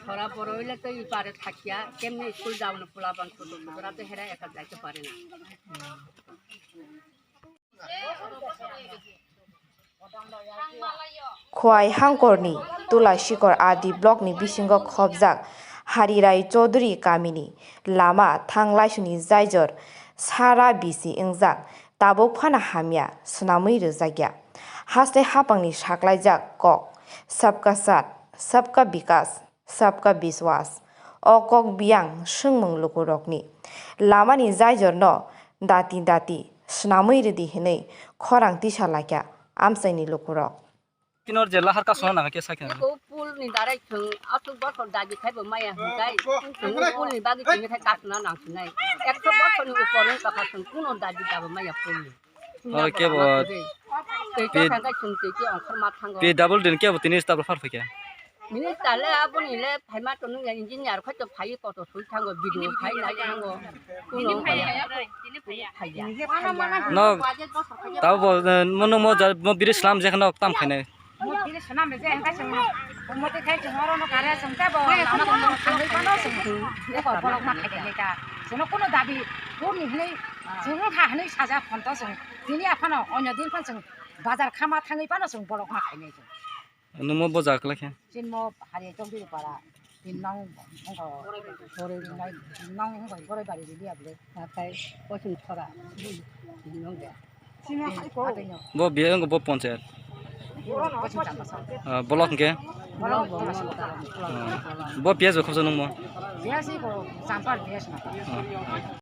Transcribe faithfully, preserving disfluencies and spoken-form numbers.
Khora boro hile to i pare thakia, kemne school jauna pula bang kutu kutu ra to hera eka jaite pare na. Khowai Hangkorni Tulashikor R D blockni bisingo khobjak Harirai Chaudhuri kamini lama thang laisuni jaijor sara bisi wngjak, tabuk phano hamya swnamwi rwjakya. Haste hapangni saklaijak kok Sabka Saath, Sabka Vikas, Sabka Biswas. O kok biyang swngmung lukurokni. Lamani jaijorno dati dati swnamwi rwdi hwnwi khorang tisa laikha amchaini lukurok. Kinor je lahar kasuna nang khe sakhe. Eko pool ni darai thwng aswk bosor dabi khai bo maya hwnkhai. Thwng pool ni bagwi thwngwi khai kasuna nang sinai. Ekso bosor ni upor wng tokha thwng kuno dabi dabo maya pool ni. Oh, kebo. Tei P-, thangkai thwng tei khe ongkhor ma thango. P W D ni kebo tini tabla phar phai khe. Minister le aboni le phaima tonu ya engineer khoi to phai koto sui thango, B D O phai nai thango. Kuno phai ya. Phai ya. No, tabo bo, eh, mono mo ja, mo biri slam je khno tam khainai. Mo biri slam je engkai song. Mo te khai song oro no kare song ta bo. Lama ko thangwi pano song. Eko bolok ma khai khai ta. Sono kuno dabi. Kuni hwnwi song ha hwnwi saja phonto song. Tini aphano onyo din phan song bazar khama thangwi pano song bolok ma khainai song. Nwngmo boja kwlai khe? Chini mo Hari Chowdhury para, tin nong wngkha Boroi Rinai, tin nong wngkha Boroi Bari Rili abole. Nathai Kochung Sora, tin nong de. Bo biya wngkha bo ponchayat. Kochung Champasa. Ah, block hwnkhe? Block, block, block. Ah. Bo P S bo khobjak nwngmo? P S ko Champar P S na. Ah.